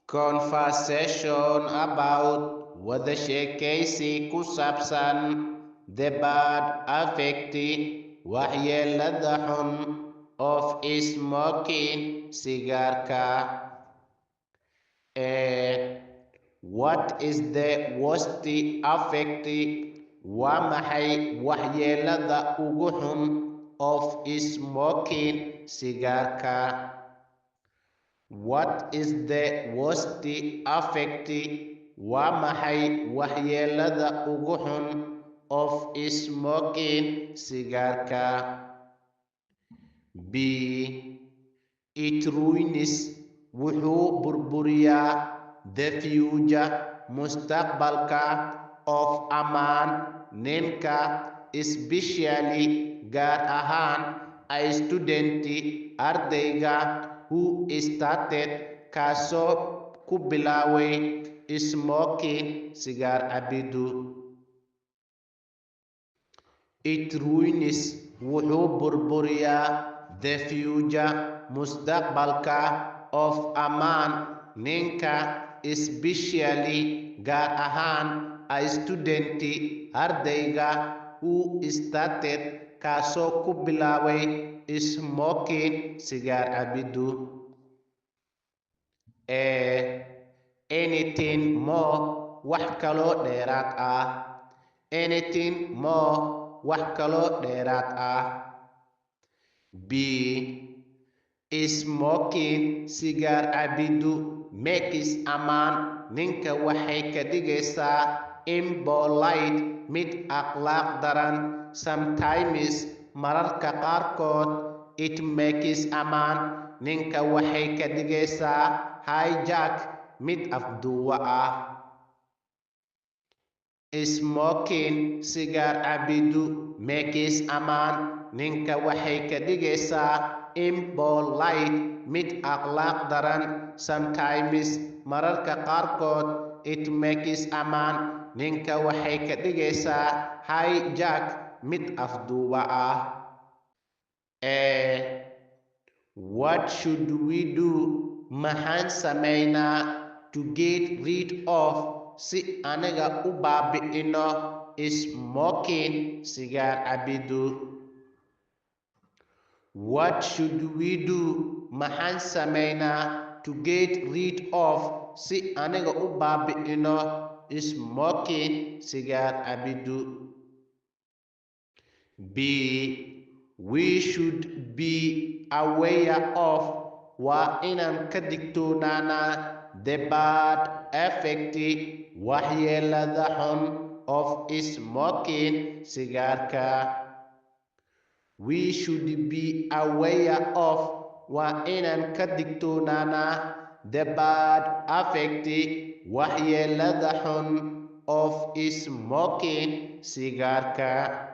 Conversation about, wada sheekaysi ku saabsan, the bad effect, waxyeelada xun, of smoking, sigaarka. A. What is the worst effect, waa maxay waxyeelada ugu xun, of smoking, sigaarka? What is the worst effect, waa maxay waxyeelada ugu xun, of smoking, sigaarka? B. It ruins, wuxuu burburiyaa, the future, mustaqbalka, of a man, ninka, especially, gaar ahaan, a student, ardayga, who started, kaasoo ku bilaabay, smoking, sigaar cabidu. It ruins, wuxuu burburiyaa, the future, mustaqbalka, of a man, ninka, especially, gaar ahaan, a student, ardayga, who started, kaasoo ku bilaabay, smoking, sigaar cabidu. A. Anything more, wax kaloo dheeraad ah? Anything more, wax kaloo dheeraad ah? B. Smoking, sigaar cabidu, makes a man, ninka waxay ka dhigaysaa, impolite, mid akhlaaq daran. Sometimes, mararka qaarkood, it makes a man, ninka waxay ka dhigaysaa, hijack, mid afduuwa ah. Smoking, sigaar cabidu, makes a man, ninka waxay ka dhigaysaa, impolite, mid akhlaaq daran. Sometimes, mararka qaarkood, it makes a man, ninka waxay ka dhigaysaa, hijack, mid afduuba ah. A. What should we do, maxaan sameynaa, to get rid of, si anaga u baabi'ino, smoking, sigaar cabidu? What should we do, maxaan sameynaa, to get rid of, si anaga u baabi'ino, smoking, sigaar cabidu? B. We should be aware of, waa inaan ka digtoonaanaa, the bad effect, waxyeelada xun, of smoking, sigaarka. We should be aware of, waa inaan ka digtoonaanaa, the bad effect, waxyeelada xun, of smoking, sigaarka.